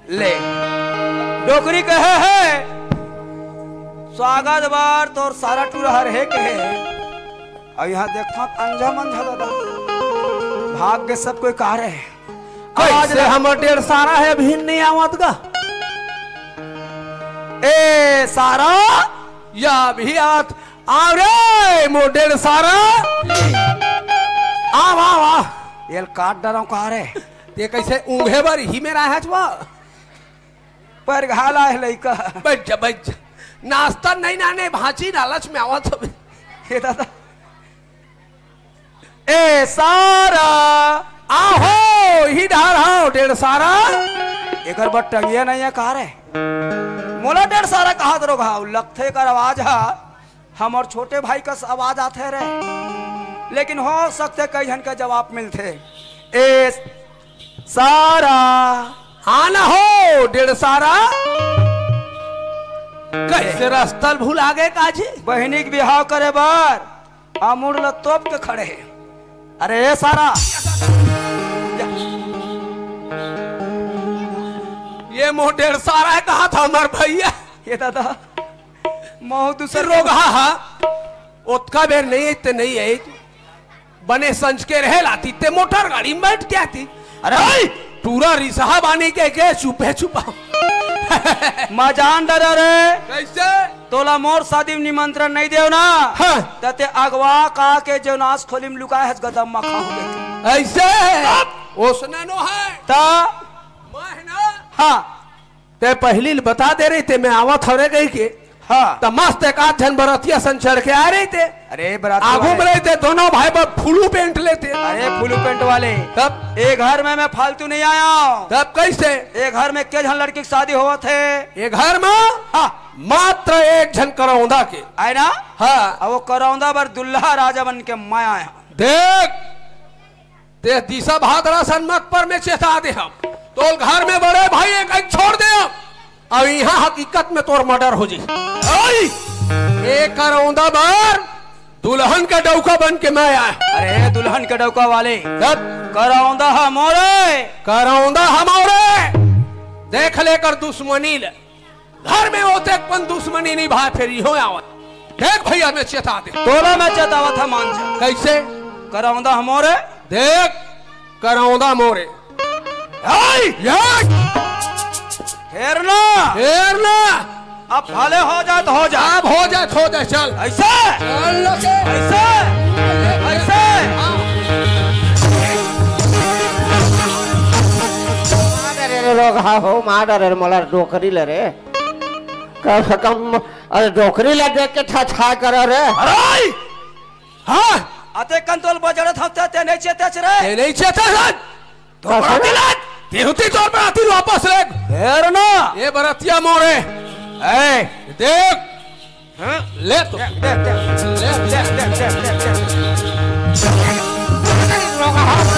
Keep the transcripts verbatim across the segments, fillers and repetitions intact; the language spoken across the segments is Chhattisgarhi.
ले, डोकरी कहे हे, स्वागत बर तोर सारा टूरा हर हे कहे। अउ इहाँ देखथंव अंझा मंझा दादा, भाग के सब कोई कहाँ रहे। आज कइसे ले हमर डेढ़ सारा हे, अभी नइ आवत गा। ए सारा, या अभी आवत, आव रे मोर डेढ़ सारा, आव, आव, आव। एला काट डरंव का रे? ते कइसे ऊँघे बर इही मेर आए हच वा? पैर घाला हे लइका। बइठ जा, बइठ जा। नास्ता नइ लाने, भांची लालच में आवत हवे। ए दादा। ए सारा। आहो, इही डहर हंव, डेढ़ सारा। एकर बर टंगिया नइ हे का रे? मोला डेढ़ सारा कहत रहो घाव, लगथे एकर आवाज हा हमर छोटे भाई कस आवाज आथे रे, लेकिन हो सकथे कई झन का जवाब मिलथे। ए सारा। हाँ ना हो, डेढ़ सारा। कइसे रस्ता ल भुला गे का जी? बहिनी के बिहाव करे बर अमूड़ ल तोप के खड़े हे। अरे ए सारा। ये मोर डेढ़ सारा हे, कहाँ था हमार भैया? ये दादा, महूँ दूसर रोगहा हा, ओतका बेर नइ अइते नइ अइते। बने संझ के रहे लाती ते मोटर गाड़ी में बइठ के आती। अरे भाई, टूरा रिसहा बानी के, के चुपे चुपा। मजान डरा रे। कइसे? तोला मोर शादी में निमंत्रण नइ देव ना। हाँ। त ते अगवा का के जेवनास खोली में लुकाए हस गदम मखा हो गई। अइसे? ओसना नो हे। त? मैं ना। हाँ। ते पहिली ल बता दे रहिते, मैं आवत हरे कहिके। हाँ। त मस्त एक आध झन बरतिया सन चढ़ के आए रहिते। अरे बराती आगू में वाले। रहिते, दोनों भाई बाप फुलू पेंट लेते। अरे फुलू पेंट वाले। तब? ए घर में मैं फालतू नइ आया हंव। तब कइसे? ए घर में के झन लड़की के शादी होवत हे? ए घर में? हाँ। मात्र एक झन करौंदा के। आय ना? हाँ। अब वो करौंदा बर दुल्हा राजा बन के मैं आया हंव। देख, ते दिसा भादरा सन मत पर, मैं चेता दे हंव। तोर घर में बड़े भाई एक, एक छोड़ दे हंव। अब इहाँ हकीकत में तोर मर्डर हो जी। ओए! ए करौंदा बर दुल्हन के डौका बन के मैं आए। अरे दुल्हन के डौका वाले। तब? करौंदा ह मोरे। करौंदा ह मोरे। देख ले कर दुश्मनी ले। घर में होते अपन दुश्मनी निभा, फिर इहो आवत। देख भैया, मैं चेता दे। तोला मैं चेतावत ह, मान जा। कइसे? करौंदा ह मोरे। देख, करौंदा मोरे। हाय! ये! हेरना! हेरना! अब भले हो जाए त हो जाए। अब हो जाए त हो जाए, चल। अइसे? चल लोगे। अइसे? अइसे? मार रे रे रोगहा हो, मार रे मोला डोकरी ले रे। कम से कम, अरे, डोकरी ला देख के छा छा कर रे। अरे! हाँ। अते कंतोल बजड़त हफ्ते ते नहीं चेते रे। ते नहीं चेते रे। तो कैसे? बराती ला। तिहुती तोर बराती वापस ले। हेर ना। ये बरतिया मोरे। ए। देख। हाँ? ले तो। देख, देख, देख। ले। देख, देख, देख, देख, देख।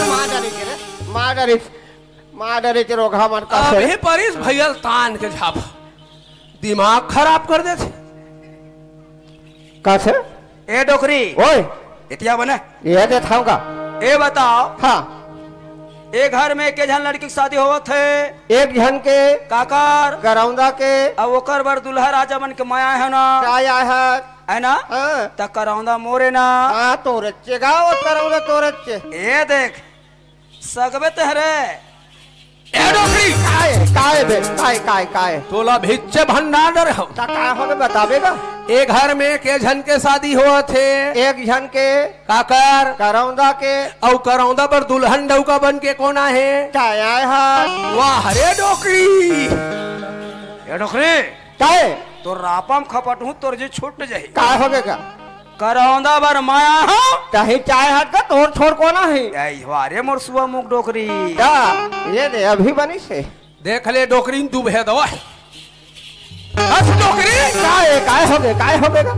मार डारी के रे। मार डारी। मार डरे के रोगहा मन का से। अभी परिस भैया तान के झाप। दिमाग खराब कर देथे। का से? ए डोकरी। ओए। एतिया बने। ये दे थाऊंगा। ए बताओ। हाँ। ए घर में के झन लड़की के शादी होवत हे? एक झन के। काकर? करौंदा के। अब ओकर बर दुल्हा राजा मन के माया हे ना? का आया है? है ना? हाँ। त करौंदा मोरे ना? हाँ, तोरे चे गाओ, करौंदा तोरे चे। ए देख, सगबे ते हरे। ए डोकरी! काय, काय बे, काय, काय, काय? तोला भिच्चे भंडार डर हो। ता काय होगे बताबे गा? ए घर में के झन के शादी होवत हे? एक झन के। काकर? करौंदा के। अउ करौंदा बर दुल्हन डौका बन के कोन आहे? काय आय हा? वाह रे डोकरी! ए डोकरी! काय? तोर रापा म खपटहूँ, तोर जी छूट जाही। काय होगे गा? करौंदा बर माया हो। कहीं चाय हट का तोर छोड़ कोन आहे? आई हवा रे मोर सुआ मुख डोकरी। का? ये दे, अभी बनी से। देख ले डोकरी, तू भेद हो। हस डोकरी। काय, काय होगे, काय होगे गा?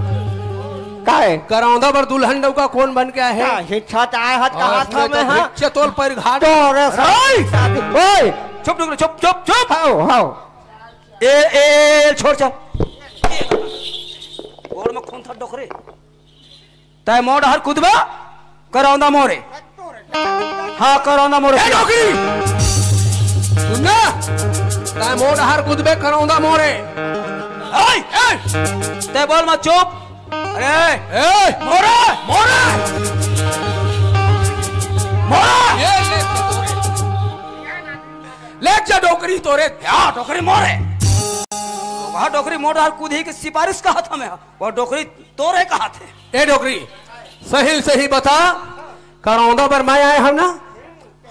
काय? करौंदा बर दुल्हन डौका कोन बन के आहे? का हिच्छा चाय हट का हाथ में हा? हिच्चे तोल पर घाट। तोरे साथ शादी। ओए! चुप डोकरी, चुप, चुप, चुप। हाओ, हाओ। ए, ए, ए, छोड़, चल। गोड़ में कौन था डोकरी? तय मोर डहर कूदबे, करौंदा मोरे। हाँ, करौंदा मोरे। ए, डोकरी! सुन ना, तय मोर डहर कूदबे, करौंदा मोरे। ए, ए! तय बोल मत, चुप। अरे, ए! मोरे, मोरे! मोरे! ए, ले, ले जा डोकरी तोरे। हाँ, डोकरी मोरे। हाँ, डोकरी मोर डहर कूदही के सिफारिश कहा था मैं। वो डोकरी तोरे कहा थे। ए डोकरी, सही सही बता, करौंदा बर मैं आए हंव ना?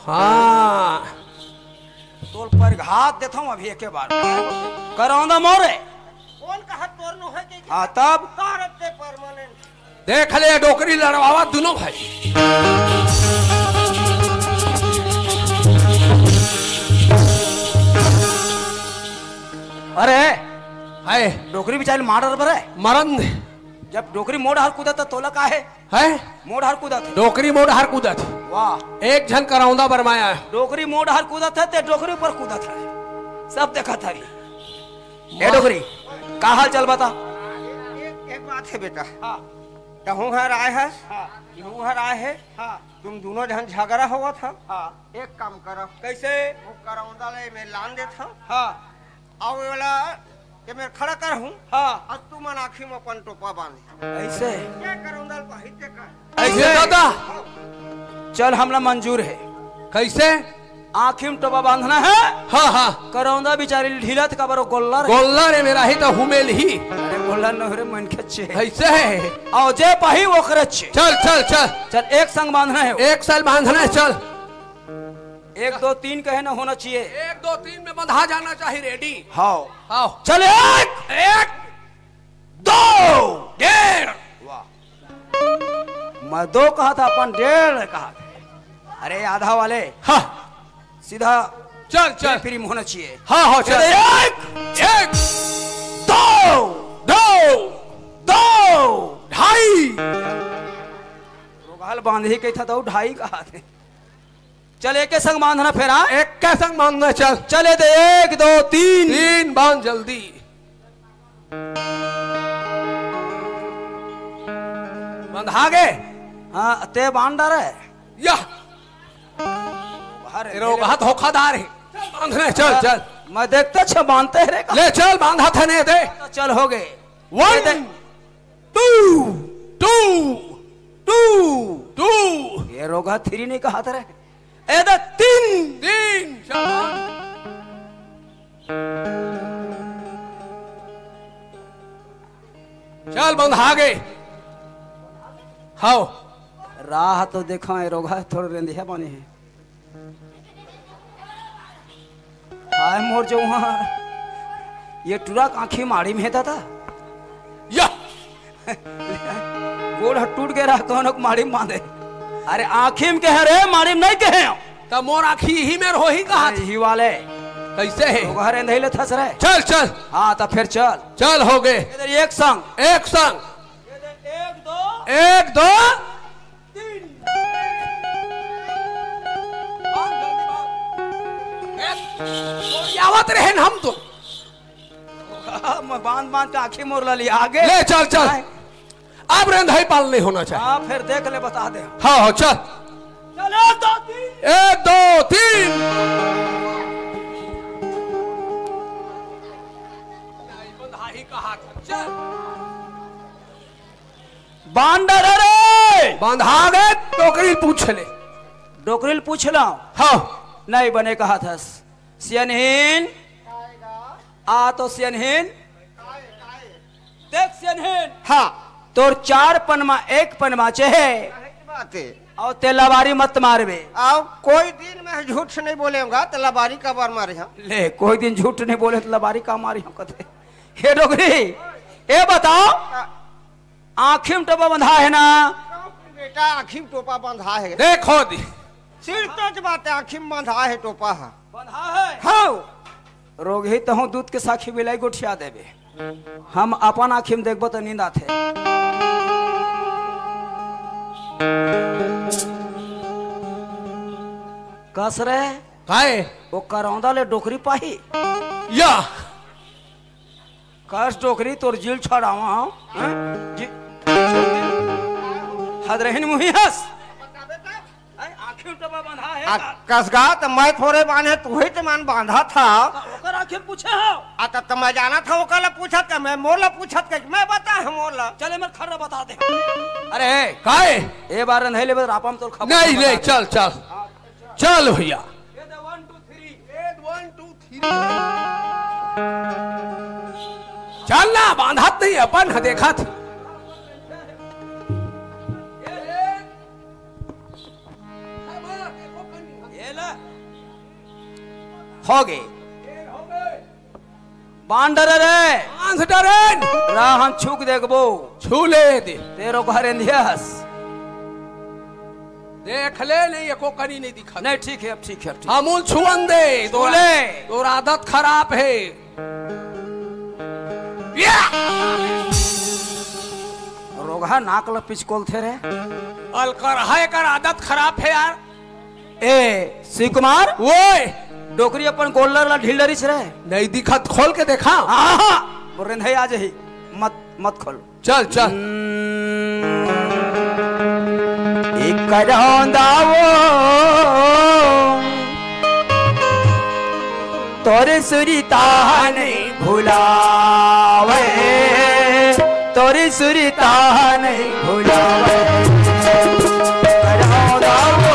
हाँ। तोर परघात देथंव अभी एके बार। करौंदा मोरे। कौन कहा तोर नो है के? हाँ, तब? तारत ते परमानेंट। देख ले, डोकरी लड़वावा दुनों भाई। अरे, हाय। डोकरी बिचारी मार डर बरे। मरन दे। जब डोकरी मोर डहर कूदत हे, तोला का हे? हैं? मोर डहर कूदत हे। डोकरी मोर डहर कूदत हे। वाह। एक झन करौंदा बरमाया हे। डोकरी मोर डहर कूदत हे, ते डोकरी ऊपर कूदत हे। सब देखत हे। ए वाह। डोकरी, का हाल चाल बता? एक, एक बात हे बेटा। हाँ। तहूँ हर आए हे, हाँ। इहूँ हर आए हे। हाँ। तुम दुनों झन झगरा होवत हव। हाँ। एक काम करव। कैसे? वो करौंदा ले मैं लान देत हंव। हाँ। अउ ओला के मेर खड़ा करहूं। हाँ। अउ तुमन आँखी म अपन टोपा बांध। ऐसे? ये करौंदा ल पाही ते कर। ऐसे? ये दादा। चल, हमला मंजूर हे। कैसे? आँखी म टोपा बांधना हे। हाँ, हाँ। करौंदा बिचारी ढीला त काबर गोल्लर हे। गोल्लर हे मेरा ही तो हुमेल ही। अरे गोल्लर न हो रे, मन खेचे। ऐसे हे। अउ जे पाही ओकरे चे। चल, चल, चल। चल, एक संग बांधना हे। एक संग बांधना हे, चल। एक, दो, तीन कहे ना होना चाहिए। एक, दो, तीन में बंधा जाना चाहिए, रेडी। हाँ। हाँ। चल, एक, एक, दो, डेढ़। वाह। मैं दो कहा था, अपन डेढ़ कहा था। अरे, आधा वाले। हाँ। सीधा चल, चल। फ्री में होना चाहिए। हाँ, हाँ, चल। चल, एक, एक, दो, दो, दो, ढाई। रोगहा ल बांधही कही था, तो ढाई कहा थे। चल, एके संग बांधना फेर, हाँ? एके संग बांधना, चल। चले दे, एक, दो, तीन। तीन बांध जल्दी। बंधा गे? हाँ, ते बांध डारे। या। अरे, रोगहा धोखादार हे। चल, बांधना, चल, चल। मैं देखते छे बांधते हे रे का। ले चल, बांधा थने दे। तो चल, हो गे। वन। ये दे। Two, two, two, two. ये रोगहा थ्री नहीं कहा था रे। ए दे तीन। तीन, शाबाश। चल, बंधा गे। हाव। राह तो देखा, ए रोगहा थोड़े रेंदिया बने हे। हाय मोर जो वहाँ ये टुरा के आँखी माड़ी में हे दादा। या। गोड़ ह टूट गे रहा, कौन को माड़ी में बांधे। अरे आँखी में कहे रे, माड़ी में नहीं कहे। त मोर आँखी ही मेर होही कहा अरे, ही वाले। कैसे हे? तो घर एंधई ले थस रहे। चल, चल। हाँ, त फेर चल। चल, हो गे। इधर एक संग। एक संग। एक, दो। एक, दो। तीन। बांध, जल्दी बांध। ए, आवत रहे न हम तो। मैं बांध बांध के आँखी मोर लली आगे। ले चल, चल। आए। अब रेंधई पाल नहीं होना चाहिए। हाँ, फिर देख ले, बता दे। हाँ, हाँ, चल। चल, एक, दो, तीन। एक, दो, तीन। नहीं, बंधा ही कहा था। चल। बांध डरे रे। बंधा गे, डोकरी ल पूछ ले। डोकरी ल पूछ ला। हाँ। नहीं बने कहा थस। सियनहीन। आ तो सियनहीन। देख सियनहीन। हाँ। तोर चार पनमा एक पनमा चहे। सही बात हे। अउ ते लबारी मत मारबे। अउ कोई दिन मैं झूठ नहीं बोलेंगा, त लबारी काबर मारे हम? ले, कोई दिन झूठ नहीं बोले त लबारी का मारी हम कथे। हे डोकरी, ए बताओ, हाँ। आँखी में टोपा बंधा हे ना? बेटा, आँखी में टोपा बंधा हे। देखो दी। सिर तो बात हे, आँखी में बंधा हे टोपा हा। बंधा हे? हाँ। रोगही तहूँ दूध के साखी बिलाई गोठिया देबे। हम अपन आँखी में देखबो त नींद आथे। कस रे? काय? वो करौंदा ले डोकरी पाही? या। कस डोकरी तोर जील छड़ावा, हैं? जी। हदरहिन मुही हस। हैं, आँखी उल्टा बंधा हे आ, का? कसगा त मैं थोरे बांधे, तुही त मन बांधा था। ओकर आँखी पूछे हो? आ, त, त मैं जाना था, ओकर ला पूछत का, मैं मोर ला पूछत का, मैं बता है मोर ला। चले, मैं खर्रा बता दे। अरे, काय? ए बार नहीं लेबे, रापा में तोर खबर नहीं बता ले, दे। चल, चल। चल भैया। ये दे one, two, three। ये one, two, three। चल ना, बांधत नहीं, अपन ह देखत। ये ले। ये ले। हो गे। बांध डरे रे। बांध डरेन। राह हम छुक देखबो। छू ले दे। तेरो घर एंधियस। देख ले, नहीं, एको कनी नहीं दिखत। नहीं, ठीक है, अब ठीक है, अब ठीक। हमूल छुअन दे। छू ले। तोर आदत खराब है। या! रोगहा नाक ल पिचकोलथे रे। अलकरहा एकर आदत खराब है यार। ए, शिव कुमार। ओए! डोकरी अपन गोल्लर ला ढील डरिस रे। नहीं दिखत, खोल के देखा। आहा! बोल रहे, नहीं, आ जाही। मत, मत खोल। चल, चल। एक करौंदा वो तोरे सुरता नहीं भुलावे, तोरे सुरता नहीं भुलावे। करौंदा वो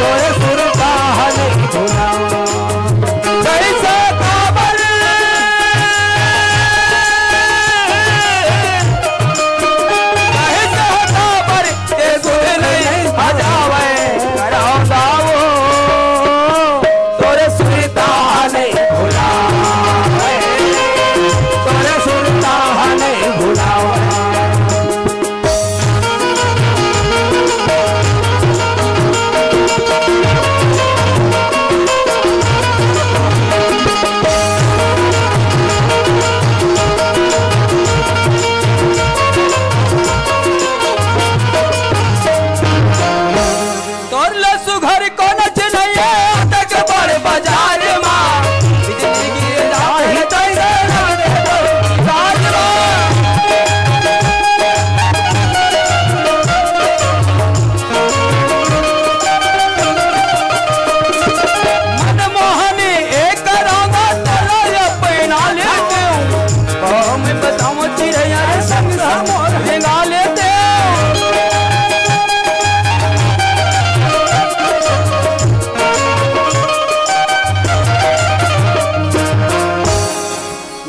तोरे सुरता नहीं भुलावे। कैसे काबर, कैसे काबर, ये सुर नहीं बजावे, करौंदा वो। तोरे सुरता नहीं भुलावे, तोरे सुरता नहीं भुलावे। तोर ले सुघर कोनो चिन्हैया, अटक बड़ बाजार मा। बिजली गिर जाही तैरे राज मा। मनमोहनी एक रंग तोर पहना ले। हम बताओ चिड़ैया रे संग मोर रेंगा लेते।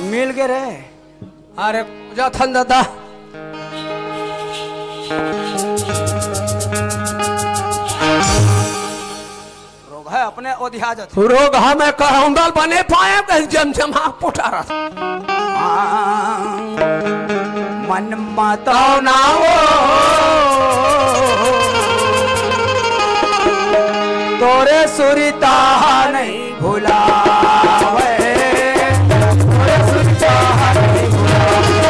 मिल गे रे। अरे, जाथन दादा। रोगहा अपने ओधिया जाथे। रोगहा में करौंदा ल बने पाए, कहीं जमजमा पोटारा। मन मतौ ना वो, तोरे सुरता नहीं भुलावे, तोरे सुरता नहीं भुलावे।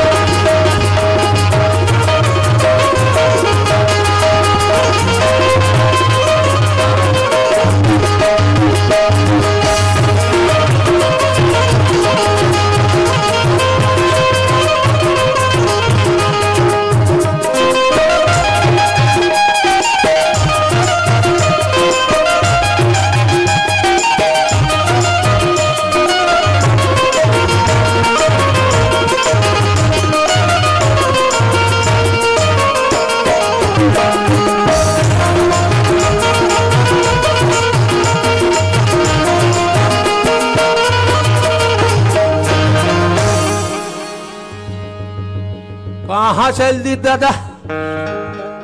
कहाँ चल दी दादा?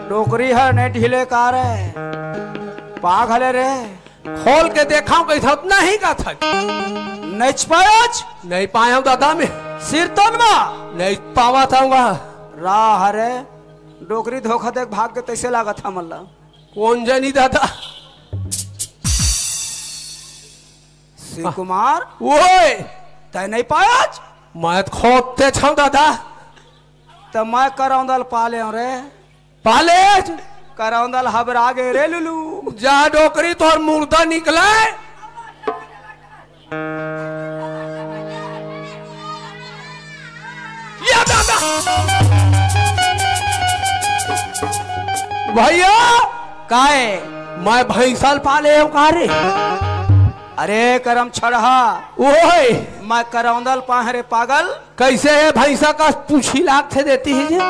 डोकरी ह नहीं ढीले का रे? पाग हले रे। खोल के देखाऊं कैसे उतना ही का था। नहीं पायच? नहीं पाया दादा मैं। सिरतन मा? नहीं पावा था। राह रे, डोकरी धोखा देख भाग के तैसे लागत हमन ला। कौन जानी दादा? शिव कुमार, ओए! तै नहीं पायच? मैं तो खोदते छाऊं दादा। त मैं करौंदा ल पाले रे। पाले? करौंदा ल हबरा गे रे लुलू। जा डोकरी, तोर मुर्दा निकले। या दादा। भैया। काय? मैं भैंसा ल पाले हंव का रे? अरे करम छड़हा। ओए। मैं करौंदा ल पाहे हंव रे पागल। कइसे हे भैंसा कस पूछी लागथे देती ही जे।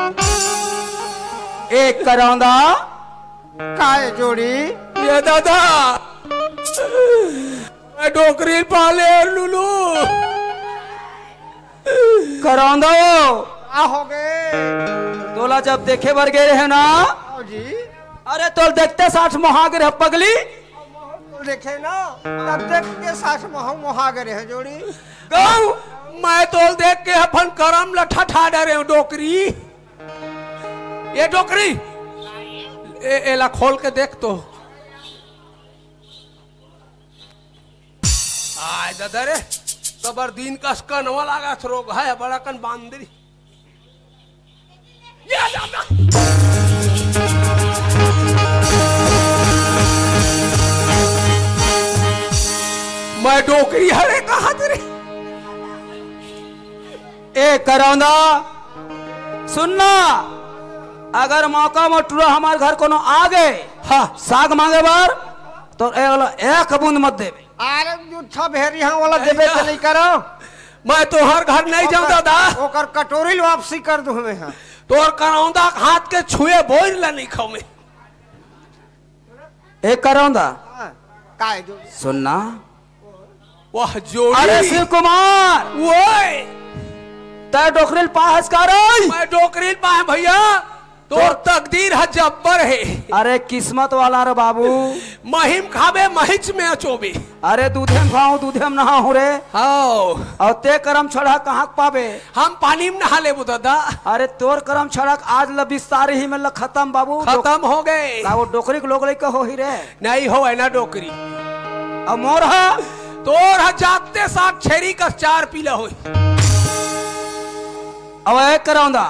ए करौंदा। काय जोड़ी? ये दादा, मैं डोकरी पाले हंव लुलू। करौंदा। का होगे? तोला जब देखे बर गे रहेंव ना। आओ जी। अरे तोला देखते साठ मोहा गे रहेंव पगली। तोला देखेंव ना, तब देखते साठ मोहा, मोहा गे रहेंव जोड़ी। गऊ, मैं तोला देख के अपन करम ल ठठा डरेंव डोकरी। ये डोकरी, ए, एला खोल के देख तो। आय ददा रे, तबर दिन कस कनवा लागत रोगहा हे, बड़ा कन बांदरी। ये दादा। मैं डोकरी हरे कहात रे। ए करौंदा, सुन ना, अगर मौका म टूरा हमर घर कोनो आ गे, हाँ। साग मांगे बर, तो ए वाला एक बूंद मत देबे। अरे जूठा भेरी, हाँ, वाला देबे तो नहीं करो। मैं तोहर घर नहीं जांव दादा। ओकर कटोरी ल वापसी कर दूं मैं, हाँ। तोर करौंदा के हाथ के छुए बोर ला नहीं खांव मैं। ए करौंदा। हाँ, काय जो? सुन ना। वाह जोड़ी। अरे शिव कुमार। ओए। तैं डोकरी ल पाहस का रे? मैं डोकरी ल पाहे भैया। तोर तकदीर ह जब्बर हे। अरे किस्मत वाला रे बाबू। महिम खाबे, महिच में अचोबे। अरे दूधे में खाहूं, दूधे में नहाहूं रे। हाव। अउ तैं करम छड़हा कहां के पाबे? हम पानी में नहा लेबो दादा। अरे तोर करम छड़हा आज ल बिस्तार ही में ल खतम बाबू। खतम हो गे। का वो डोकरी के लोग लइका होही रे? नहीं होवय ना डोकरी। अब मोर ह? तोर ह जाते साथ छेरी कस चार पीला होही। अब ए करौंदा,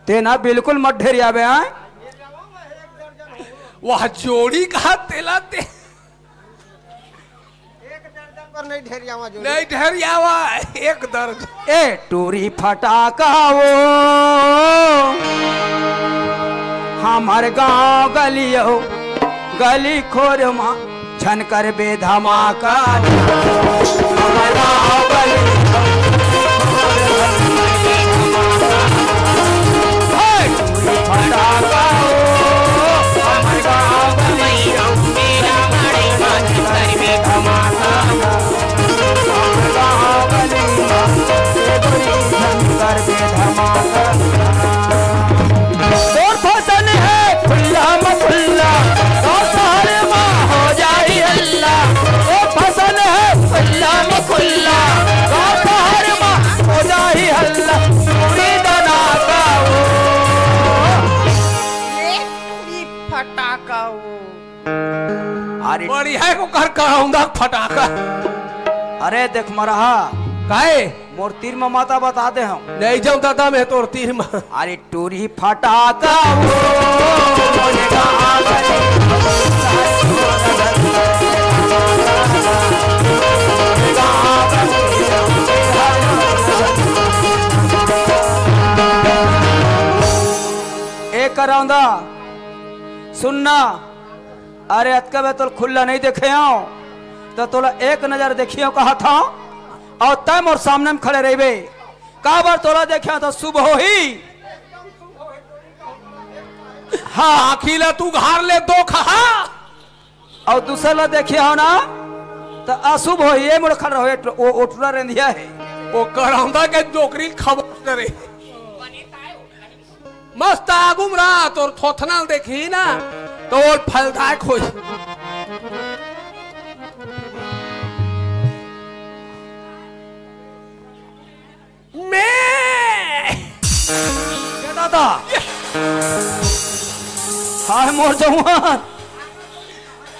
तैं ना बिल्कुल मत ढेरियाबे, हाँ? वाह जोड़ी कहा तेला ते। एक दर्जन पर नहीं ढेरियावा जोड़ी। नहीं ढेरियावा, एक दर्जन। ए टूरी फटाका वो, हमर गांव गली हो, गली खोर मा झन करबे धमाका। हमर गांव गली हो, हे टूरी फटाका हो, हमर गांव गली हो, मेला माड़े मा झन करबे धमाका। तोर फसल हे खुल्ला म खुल्ला, गाँव शहर म हो जाही हल्ला। तोर फसल हे खुल्ला म खुल्ला, गाँव शहर म हो जाही हल्ला। टूरी दना का ओ। ए टूरी फटाका ओ। अरे बढ़िया हे ओकर करौंदा फटाका। अरे देख मरहा। काहे? मोर तीर म मता बता दे हम। नहीं जांव दादा मैं तोर तीर म। अरे टूरी फटाका वो, मोरे गाँव गली। ए करौंदा, सुन ना। अरे अतका बेर तोला खुल्ला नहीं देखे हंव, त तोला एक नजर देखियो कहत हंव, अउ तैं मोर सामने म खड़े रहिबे। काबर तोला देखे हंव त शुभ होही। हाँ। आँखी ला तू घार ले दो खहा। अउ दूसर ला देखे हंव ना, त अशुभ होही। ए मुड़ खड़ा होए, ओ, ओ टूरा रेंधिया हे। ओ करौंदा के डोकरी खबर करे। मस्त आगू म रहा, तोर थोथना ल देखही ना, त ओ फलदायक होही। मैं ए दादा। हाय मोर जवान।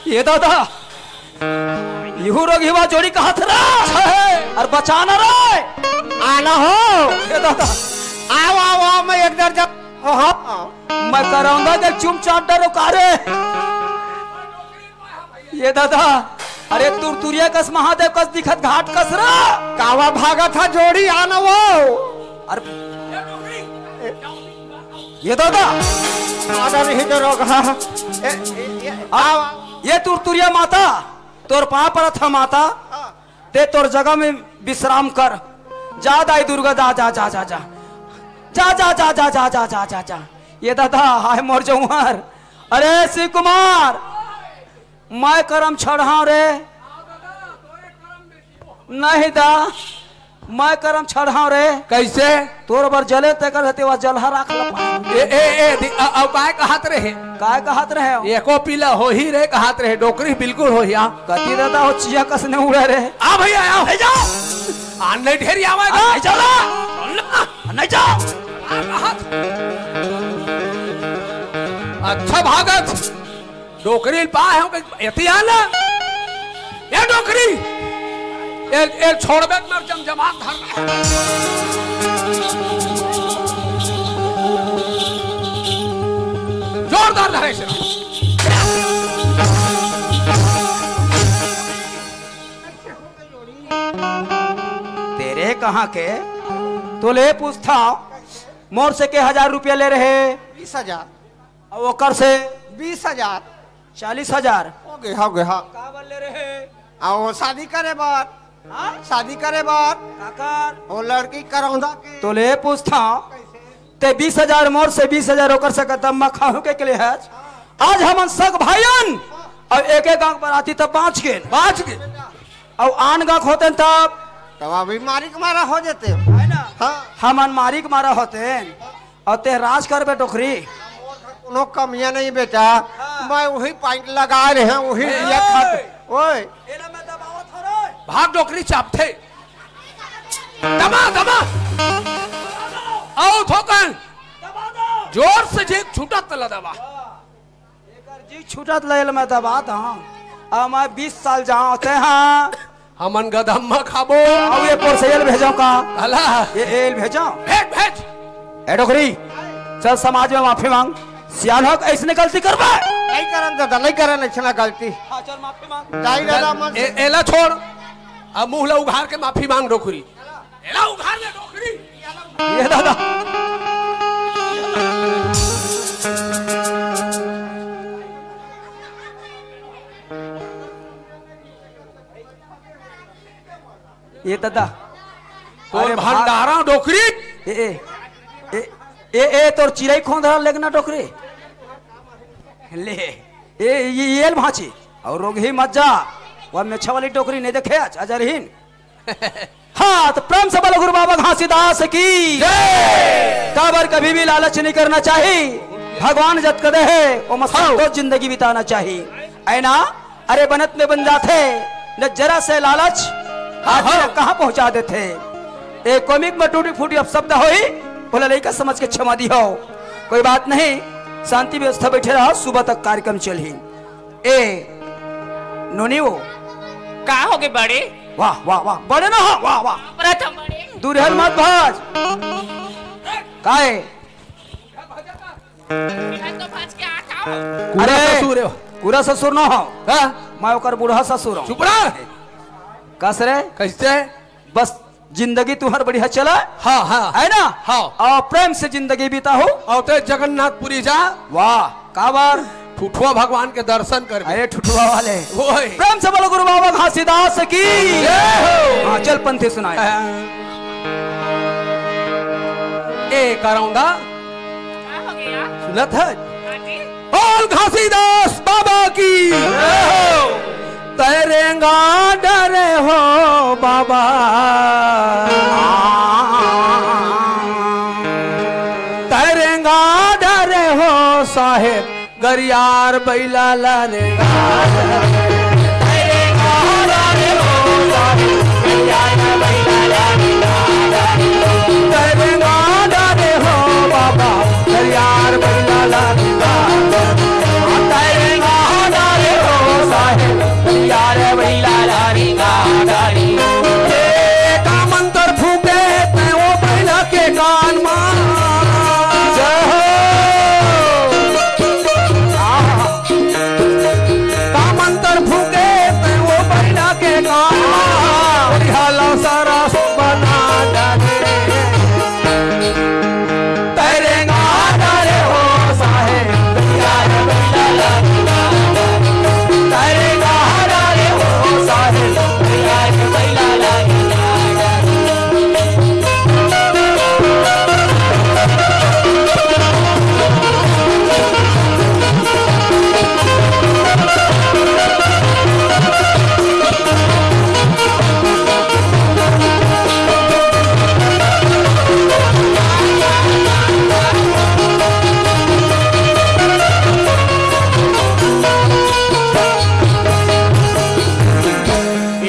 ए दादा। इहू रोगीवा जोड़ी कहत रहा। अरे बचाना रे। आना हो। ए दादा। आओ, आओ, आओ, मैं एक दर्जन। हाँ, हाँ। मैं करौंदा के चुमचाट डरो का रे? ये दादा, अरे तुरतुरिया कस महादेव कस दिखत घाट कस रा। कावा भागत हा जोड़ी आना वो। अरे ये दादा, आना नहीं दरोगा। ए, ए, ए, आ, ये तुरतुरिया माता, तोर पाँव परत हा माता, हाँ। ते तोर जगह में विश्राम कर। जा दाई दुर्गा, जा, जा, जा, जा, जा। जा, जा, जा, जा, जा, जा, जा, जा, जा। ये दादा, हाय मोर जौहर। अरे शिव कुमार, मैं करम छड़हाव रे। नहीं दा, मैं करम छड़हाव रे। कैसे? तोर बर जले तेकर हते वा जलहा राख ल पाए। ए, ए, ए, दि-, अ, अ, काय कहत रहे? काय कहत रहे हो? एको पीला होही रे कहत रहे, डोकरी बिल्कुल होही, हाँ। कति दादा हो चिया कस ने उड़े रे। आ भैया, आ, ले जाओ। आन ले ढेरी आवे आ, गा। ले जाओ ना। आन ले। आन ले जाओ। आ, कहत। अच्छा भागत। डोकरी ल पाए हो के एती आना। ए डोकरी, ए, ए छोड़बे त मर जमजमात धरना। जोरदार धरे से। तेरे कहाँ के? तो ले पूछता, मोर से के हजार रुपया ले रहे? बीस हजार। अउ ओकर से? बीस हजार। चालीस हजार। हो गे, हो गे, हाँ। काबर ले रहे? अउ शादी करे बर। हाँ? शादी करे बर। काकर? वो लड़की करौंदा के। तो ले पूछता, ते बीस हजार मोर से, बीस हजार ओकर से, कदम म खाहू के, के ले हच? आज हमन सग भाईन अउ एक एक गांव बराती तब बाँच गेन। बाँच गेन। अउ आन गांव होतेन तब? तब अभी मारी के मारा हो जेते। है ना? हाँ। हमन मारी के मारा होतेन। अउ ते राज करबे डोकरी। कोनो कमियां नहीं बेटा, हाँ। मैं वही पॉइंट लगा रहे हैं, वही ए, लिया खाते। ओए। एला मैं दबावत हूँ रे। भाग डोकरी चापथे। दबा, दबा। आओ थोकन। दबा दो। जोर से जी छूटत ला दबा। एकर जी छूटत ला एला मैं दबा दो। अब मैं बीस साल जाओ ते हाँ। हमन गदम्मा खाबो। अउ ये पोरसैया ल भेजो का? अला। ये, ये ल भेजो। भेज, भेज। ए डोकरी, चल समाज में माफी मांग। सियान हो के अइसने गलती करबे? नहीं करन दादा, नहीं करन अइसना गलती। हाँ, चल माफी मांग। दाई दादा मन से। ए, एला छोड़। अब मुंह ला उघार के माफी मांग डोकरी। एला उघार ले डोकरी। ये दादा। ये दादा। तोर अरे भाग। भंडारा डोकरी। ए, ए, ए, ए, ए, तोर चिरई खोंधरा लेगना डोकरी। ले, ए, ये, ये ल भांची। अउ रोगही मत जा। वो मेछा वाली डोकरी नहीं देखे आज, अजरहीन। हाँ, तो प्रेम से बोलो गुरु बाबा घासीदास की। जय। काबर कभी भी लालच नहीं करना चाहिए। भगवान जत कदे है, वो मस्त हाँ। तो जिंदगी बिताना चाहिए। है ना? अरे बनत में बन जाथे, न जरा से लालच, हाँ, आदमी हाँ। ला कहाँ पहुँचा देथे। ए कॉमिक में टूटी फूटी अपशब्द होई, ओला लइका समझ के क्षमा दिहो। कोई बात नहीं, शांति व्यवस्था बैठे रहो, सुबह तक कार्यक्रम चलही। ए नोनी वो। का हो गे बड़े? वाह, वाह, वाह, बड़े ना हो, वाह, वाह। प्रथम बड़े। दूर हल मत भाज। काहे? मैं तो भाज के आ जाओ। पूरा अरे, ससुर है। पूरा ससुर ना हो। हाँ? मैं ओकर बूढ़ा ससुर हूँ। चुप रह। कस रे? कैसे? बस जिंदगी तुहर बढ़िया चला। हाँ, हाँ। है ना? हाँ। अउ प्रेम से जिंदगी बिताहू। अउ ते जगन्नाथपुरी जा। वाह, काबर? ठुठुआ भगवान के दर्शन कर। अरे ठुठुआ वाले। ओए। प्रेम से बोलो गुरु बाबा घासीदास की। जय हो। हाँ, चल पंथी सुनाए। हाँ। ए करौंदा। का हो गया? सुनत है? हाँ जी। बोल घासीदास बाबा की। जय हो। तैरेंगा डरे हो बाबा, तैरेंगा डरे हो साहेब, गरियार बैला लरेगा। तैरेंगा डरे हो बाबा, गरियार बैला लरेगा। तैरेंगा डरे हो साहेब, गरियार बैला लरेगा। ए, का मंत्र फूके तैं ओ बैला के कान मा। जय हो। सारा बना डाले। तेरे गाना रे हो साहेब, यार बैला लगा। तेरे गाना रे हो साहेब, यार बैला लगा।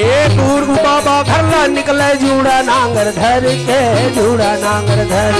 ए गुरु बाबा घर ला निकले, जूड़ा नांगर धर के, जूड़ा नांगर धर।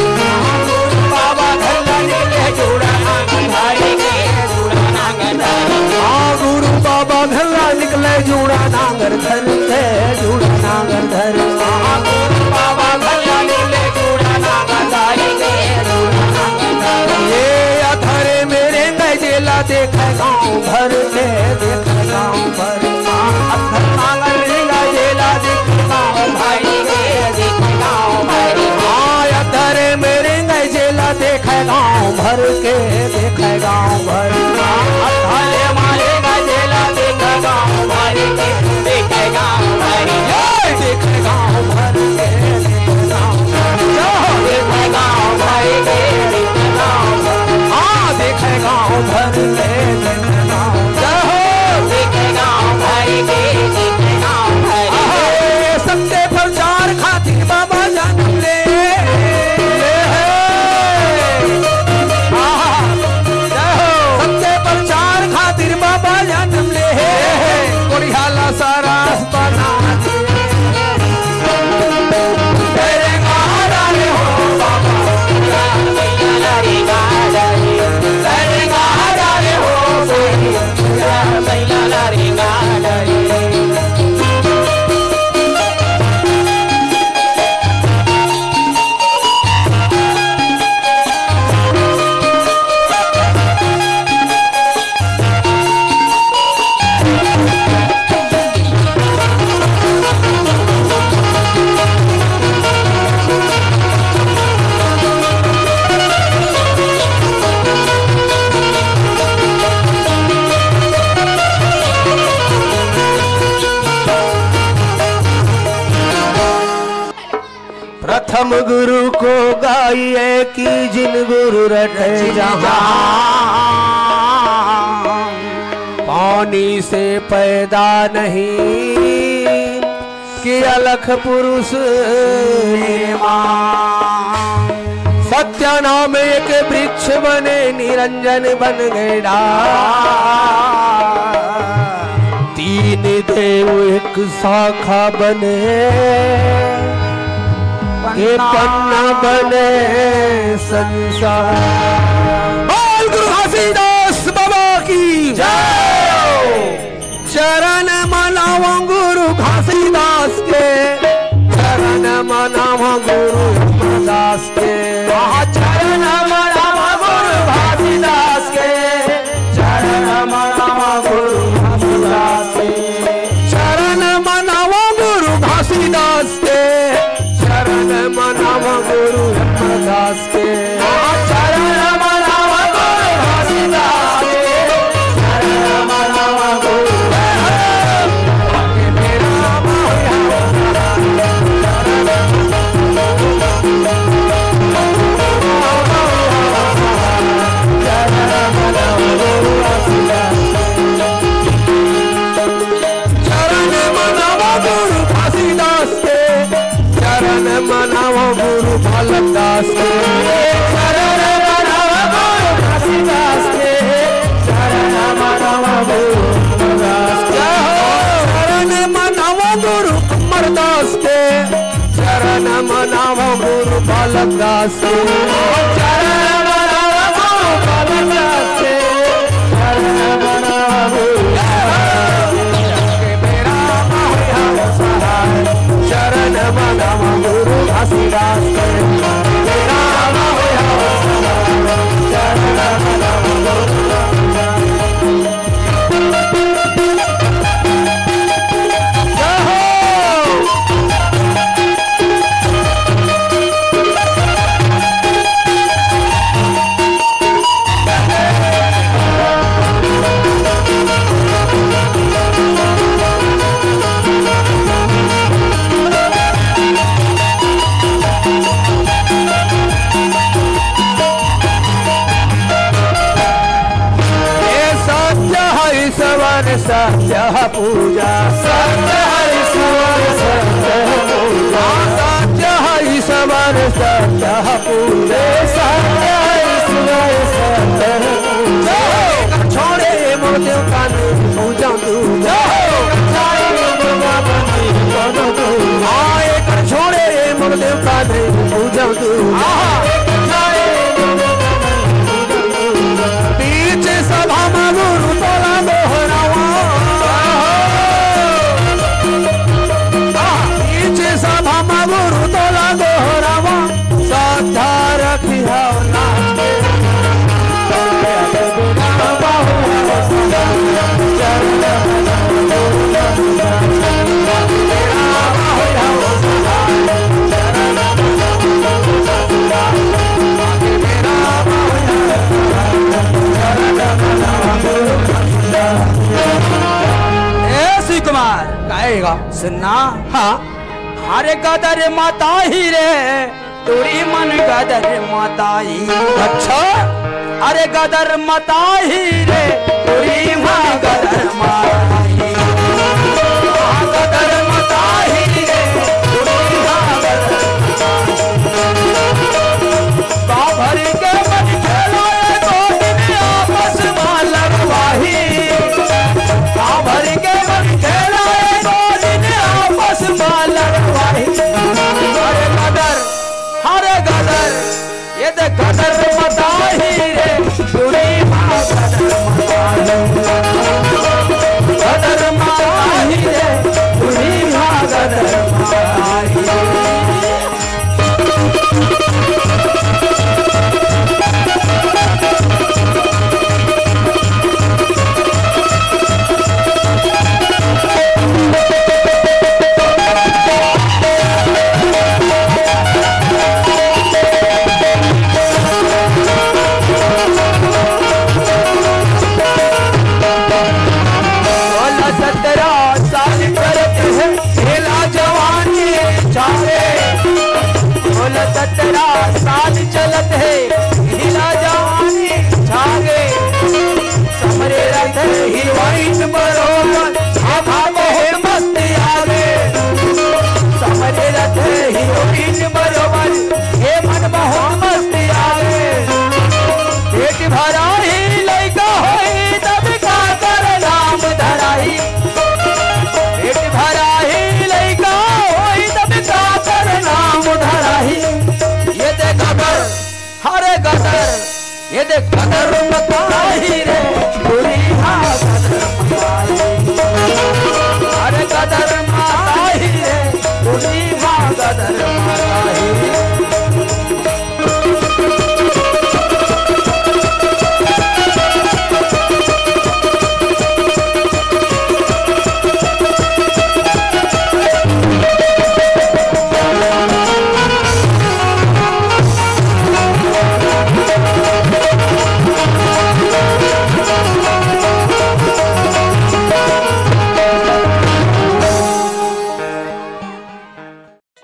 बाबा घर ला निकले, जूड़ा नांगर धर के, जूड़ा नांगर धर। हाँ, गुरु बाबा घर ला निकले, जूड़ा नांगर धर के, जूड़ा नांगर धर। हाँ, गुरु बाबा घर ला निकले, जूड़ा नांगर धर के, जूड़ा नांगर धर। ये अधरे मेरे गजेला देखे गाँव भर के, देखे गाँव भर। हाँ, अधर मांगल रिंगा जेला देखे गाँव भर के, देखे गाँव भर। हाँ, अधरे मेरे गजेला देखे गाँव भर के, देखे गाँव भर। हाँ, अधरे मारे गजेला देखे गाँव भर के, देखे गाँव भर। ये देखे गाँव भर के, देखे गाँव भर। जय हो। देखे गाँव भर के, देखे गाँव भर। हाँ, देखे गाँव भर के, देखे गाँव भर। जय हो। देखे गाँव भर के, देखे गाँव भर। आहा, सत्य प्रचार खातिर बाबा जन्म ले। आहा, जय हो। सत्य प्रचार खातिर बाबा जन्म ले। कोरियाला सारा बना दे। तेरे गाना रे हो बाबा, तेरे गाना रे हो, तेरे गाना रे। प्रथम गुरु को गाइए कि जिन गुरु रटे जहाँ। पानी से पैदा नहीं कि अलख पुरुष निर्माण। सत्या नाम एक वृक्ष बने, निरंजन बन गए डाल। तीन देव एक शाखा बने, के पन्ना बने संसार। बोल गुरु घासीदास बाबा की जय। चरण मनावो गुरु घासीदास के, चरण मनावो गुरु अमरदास के। आहा, चरण मनावो गुरु घासीदास के, चरण मनावो गुरु घासीदास के। चरण मनावो गुरु घासीदास के, चरण मनावो गुरु अमरदास के। चरण मनावो गुरु घासीदास के, चरण मनावो गुरु। चरण मनावो गुरु घासीदास के, चरण मनावो गुरु बालक दास के। चरण मनावो गुरु घासीदास के, चरण मनावो गुरु अमरदास के। जय हो। चरण मनावो गुरु अमरदास के, चरण मनावो गुरु बालक दास के। चरण मनावो गुरु बालक दास के, चरण मनावो गुरु। चरण मनावो गुरु घासीदास के। पूजा। सत्य है ईश्वर, सत्य है पूजा। सत्य है ईश्वर, सत्य है पूजा। सत्य है ईश्वर, सत्य है पूजा। छोड़े मोर देवता नहीं पूजा दूजा। हाँ, एकर छोड़े मोर देवता नहीं पूजा दूजा। बीच सभा में गुरु तोला दोहरावा। बीच सभा में गुरु तोला दोहरावा। श्रद्धा रखिया नाच के। ए शिव कुमार, गाएगा। सुनना। हाँ। अरे गदर मताही रे, टूरी मन गदर मताही। अच्छा। अरे गदर मताही रे, टूरी मन गदर मताही। हाँ, गदर मताही रे, टूरी मन गदर मताही। गाँव भर के मन खेलाए, दो दिन आपस में लड़वाही। गाँव भर के मन खेलाए, दो दिन आपस में लड़वाही। अरे गदर, अरे गदर, ये दे गदर मताही रे, टूरी माँ गदर मताही। गदर मताही रे, टूरी माँ गदर मताही। सोलह सत्रह साल करत हे, ढीला जवानी छावे। सोलह सत्रह साल चलत हे, ढीला जवानी छावे। समरे रथ हीरोइन बरोबर, आधा बहुत मस्ती आवे। समरे रथ हीरोइन बरोबर, हे मन बहुत मस्ती आवे। पेट भरा ही लइका होई, तब काकर नाम धराई। पेट भरा ही लइका होई, तब काकर नाम धराई। ये दे गदर, अरे गदर, ये दे गदर मताही रे, टूरी माँ गदर मताही। अरे गदर मताही रे, टूरी माँ गदर मताही।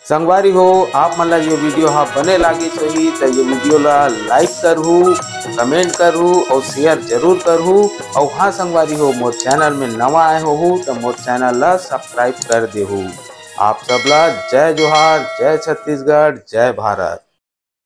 संगवारी हो, आप मन ला ये video हा बने लागिस होही, त ये video ला like करहू, comment करहू अउ share जरूर करहू। अउ हाँ संगवारी हो, मोर channel में नवा आए होहू, त मोर channel ला subscribe कर देहू। आप सब ला जय जोहार, जय छत्तीसगढ़, जय भारत।